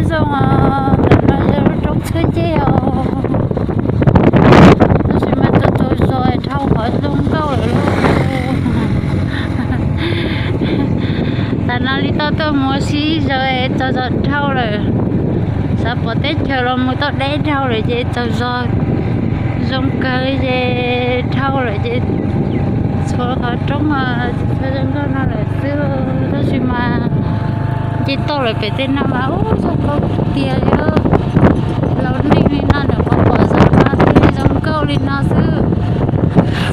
Zoo, ntawm no yog lub roob Txhuab Yej os. Tab sis mas tsaus tsaus zog dhau qhov zoo nkauj lawm lauj. Tam no li tau tuaj mus ua si zaws es tsaus zog dhau lawm. Xav pom teb chaws los mus tau deb dhau lawm ces tsaus zog zoo kawg li ces dhau lawm ces txhua qhov roob mas tsis tshua zoo nkauj no lawm xwb. Tab sis mas nce toj lawm pem tej no mas ub zoo nkauj tiag li. Laus neej li no nws pom pom zoo no thiaj zoo nkauj li no xwb.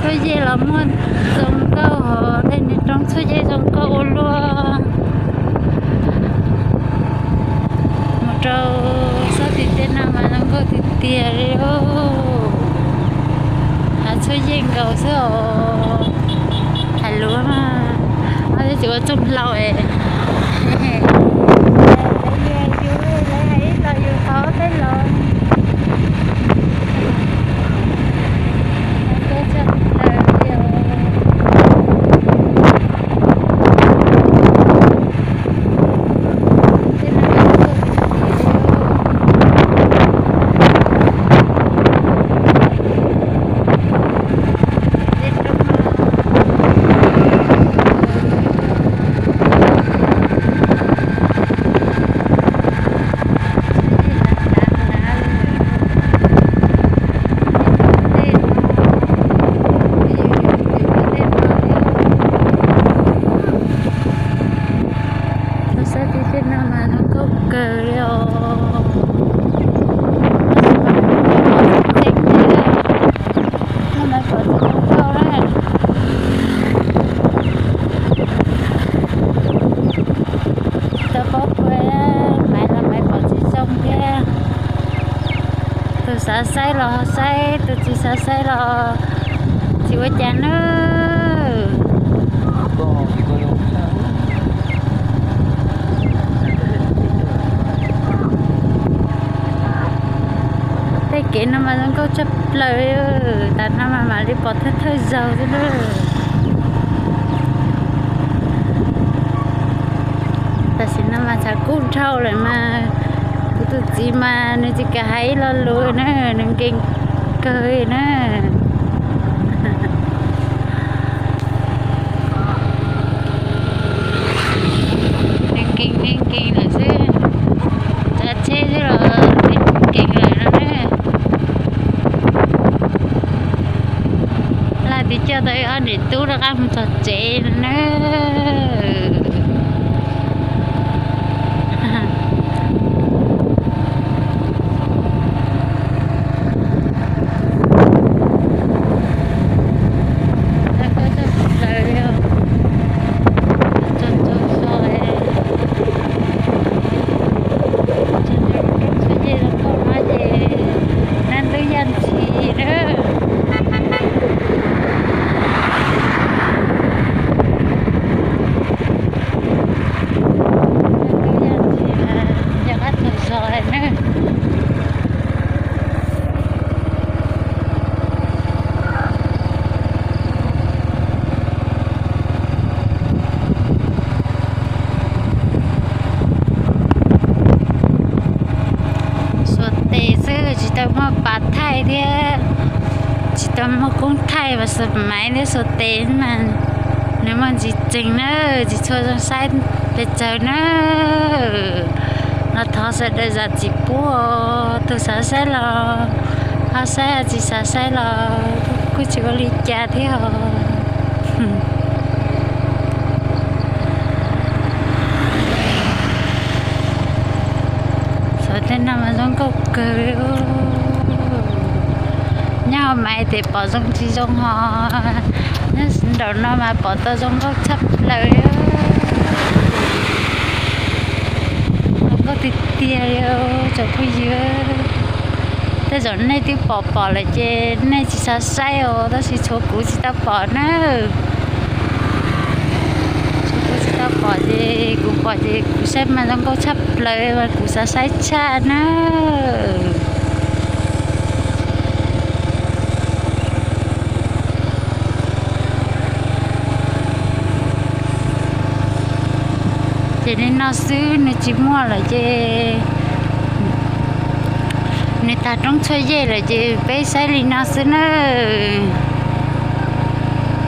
Txhuab Yej los muaj zoo nkauj hos tej niag roob Txhuab Yej zoo nkauj ua luaj. Mus rau sab tim tej no mas zoo nkauj tiag tiag li. Hav Txhuab Yej nkaus xwb os. Hais lus mas, ob tug txiv ua txooj hlau es. Los yus qhov peb los. Tus sab tim tej no mas zoo nkauj kawg li os. Tau paub pua, Maiv los Maiv pom tsis zoo thiab. Tus xav saib los ho saib, tus tsis xav saib los tsis ua cas nawb. Tej kev no mas zoo nkauj tshaj plaws, tas no mas mam li pom thawj thawj zaug xwb na. Tam sim no mas tshav kub dhau lawm mas kuv tus txiv mas nws tsis kam hais ib lo lus na, nws nkees kawg na. Nws nkees, nws nkees lawm xwb, tsav tsheb xwb los nkees lawm no na. Laj twb coj tau ib ob niam tub rov qab mus txog tsev no na. Nab ntub yaj ntxhi na. Nab ntub yaj ntxhi, yog qab txog zog na. Xuas tes xwb tsis tau muaj pas thaij thiab, tsis tau muaj koob thaij mas xuas maiv thiab xuas tes mas nws muaj ntsis tsees na, tsis tshua zoo saib pes tsawg na. Los thov sawv daws zam txim pub, tus xav saib los ho saib, tsis xav saib los kuj tsis ua li cas thiab os. Xyov tej no mas zoo nkauj kawg. Nyob hauv Maiv ces pom zoo tsis zoo ho, nyob nraum no mas pom tau zoo nkauj tshaj plaws li. Zoo nkauj tiag tiag li tsoom phooj ywg. Tej zaum nej twb pom pom lawm ces nej tsis xav saib os, tab sis tshuav kuv tsis tau pom na. Tshuav kuv tsis tau pom ces kuv pom ces kuv saib mas zoo nkauj tshaj plaws mas kuv xav saib tshaj na. Ces li no xwb, nws tsis muaj lawm ces Nws tag roob txhua yej lawm ces peb saib li no xwb nawb.